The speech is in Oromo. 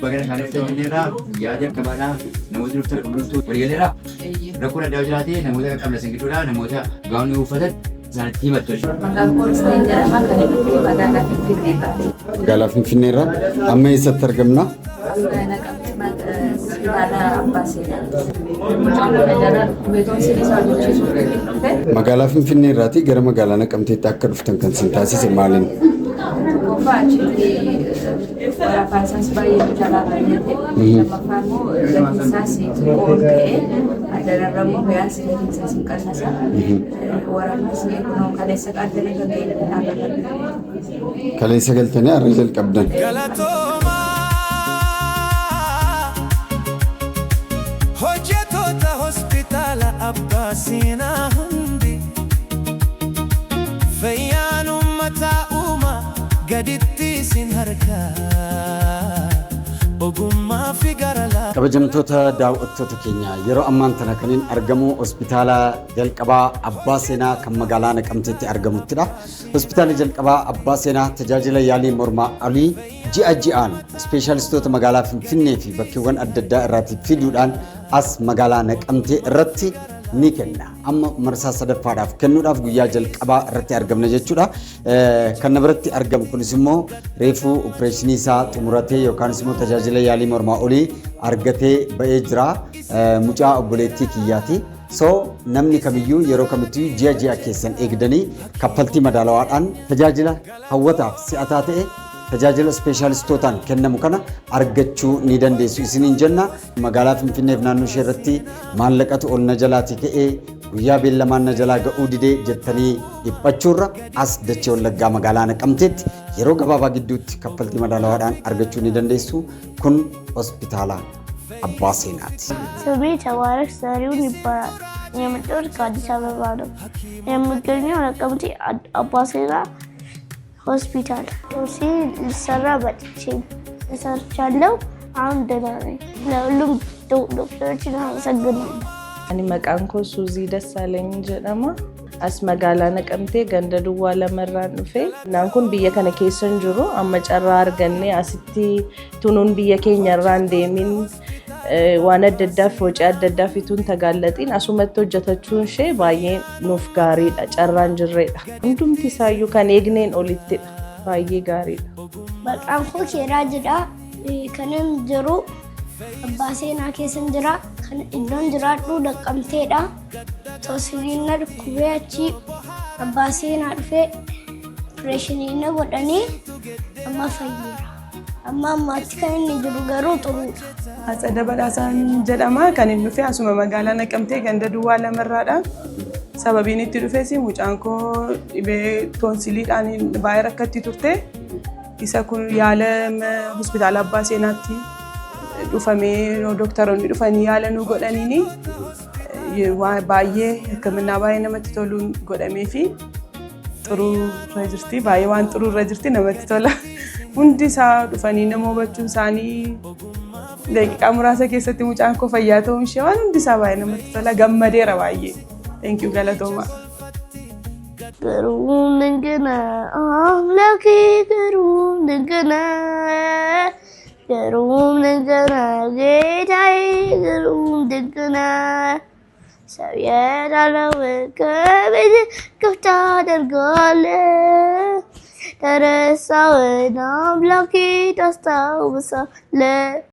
Bagana kan dhuftan jenneerraa guyyaa jalqabaadhaa namoota dhuftan hundumtuu waliigaleerraa rakkoon addaa jiraate namoota qaqqabna isin gidduudhaa namoota gaa'onii uffatan isaanitti himattu jechuudha. Maqaan koo Risteen jedhama. Kan inni dhufe magaalaa Finfinneerraa. Magaalaa Finfinneerraa amma eessatti argamna? Naqamte hospitaala Abbaa Seenaa. Mucaan kun jala dhukkubeetoon sin isaa hojjechiisuuf dhufe. Magaalaa Finfinneerraatii gara magaalaa Naqamteetti akka dhuftan kan isin taasise maaliin? Tokkoffaa achitti waraqaa isaas baay'ee nu jalaa baay'ate. Lammaffaa immoo gatiin isaas xiqqoo ol ka'e. Adararra immoo biyaansi gatiin isaas hin qannasa. Waraqaas kunoo kaleessa qaddanii gaggeenye dhaabbatanii. Kaleessa galtanii har'a jalqabdan. Galatooma hojjetoota hospitaala Abbaa Seenaa hundi fayyaan uummataa uuma gaditti isin harkaa ogummaa fi gara laa. Kabajamtoota daawwattoota keenya, yeroo ammaan tana kaniin argamu hospitaala jalqabaa Abbaa Seenaa kan magaalaa Naqamteetti argamuttidha. Hospitaalli jalqabaa Abbaa Seenaa tajaajila yaalii mormaa olii ji'a ji'aan ispeeshaalistoota magaalaa Finfinnee fi bakkeewwan adda addaa irraatii fiduudhaan as magaalaa Naqamtee irratti ni kenna. Amma marsaa sadaffaadhaaf kennuudhaaf guyyaa jalqabaa irratti argamna jechuudha. Kan na biratti argamu kunis immoo reefuu opereeshinii isaa xumuratee yookaanis immoo tajaajila yaalii mormaa olii argatee ba'ee jira. Mucaa obboleettii kiyyaati. So namni kamiyyuu yeroo kamittiyyuu ji'a ji'a keessan eegdanii kaffaltii madaalawaadhaan tajaajila hawwataaf si'ataa ta'e tajaajila ispeeshaalistootaan kennamu kana argachuu ni dandeessu isiniin jenna. Magaalaa Finfinneef naannoo ishee irratti maallaqatu ol na jalaatii ka'ee guyyaa beellamaan na jalaa ga'uu didee jettanii dhiphachuurra as dachee Wallaggaa magaalaa Naqamteetti yeroo gabaabaa gidduutti kaffaltii madaalawaadhaan argachuu ni dandeessu. Kun hospitaala Abbaa Seenaati. ስሜ ተባረክ ዘሪሁን ይባላል። የመጣሁት ከአዲስ አበባ ነው። የምገኘው ነቀምቴ አባሴና ሆስፒታል። ቶሲ ልሰራ መጥቼ ተሰርቻለሁ። አሁን ደህና ነኝ። ለሁሉም ዶክተሮችን አመሰግናለሁ። Ani maqaan koo Suuzii Dassaalany jedhama. As magaalaa Naqamtee ganda duwwaa lamarraan dhufe. Naan kun biyya kana keessa hin jiru. Amma carraa argannee asitti tunuun biyya keenya irraa hin deemin waan adda addaaf hojii adda addaaf ituun tagaallaxiin asumatti hojjetachuun ishee baay'ee nuuf gaariidha. Carraan jirredha. Hundumti isaayyuu kan eegneen olittidha. Baay'ee gaariidha. Maqaan koo Keeraa jedha. Kanan jiru Abbaa Seenaa keessan jira. Kan iddoon jiraadhu Naqamteedha. Toosiliin na dhukkubee achi Abbaa Seenaa dhufee opereeshinii na godhanii amma fayyeera. Amma ammaatti kan inni jiru garuu xuruudha. Atsada Badhaasaan jedhama. Kan inni dhufe asuma magaalaa Naqamtee ganda duwwaa lamarraadha. Sababiin itti dhufes mucaan koo dhibee toonsiliidhaan baay'ee rakkatti turte. Isa kun yaala hospitaala Abbaa Seenaatti dhufamee dooktaroonni dhufanii yaala nu godhaniini baay'ee hikimnaa baay'ee namatti toluun godhamee fi xuruu irra jirti. Baay'ee waan xuruu irra jirti, namatti tola. Hundi isaa dhufanii nama hubachuun isaanii, daqiiqaa muraasa keessatti mucaan koo fayyaa ta'uun ishee, waan hundi isaa baay'ee namatti tola. Gammadeera baay'ee. Thank you, galatooma. ግሩም ድንቅ ነህ አምላኬ፣ ግሩም ድንቅ ነህ፣ ግሩም ድንቅ ነህ ጌታዬ፣ ግሩም ድንቅ ነህ። ሰው የጣለውን ከቤትህ ከፍ ታደርጋለህ፣ ተረሳውን አምላኬ ታስታውሳለህ።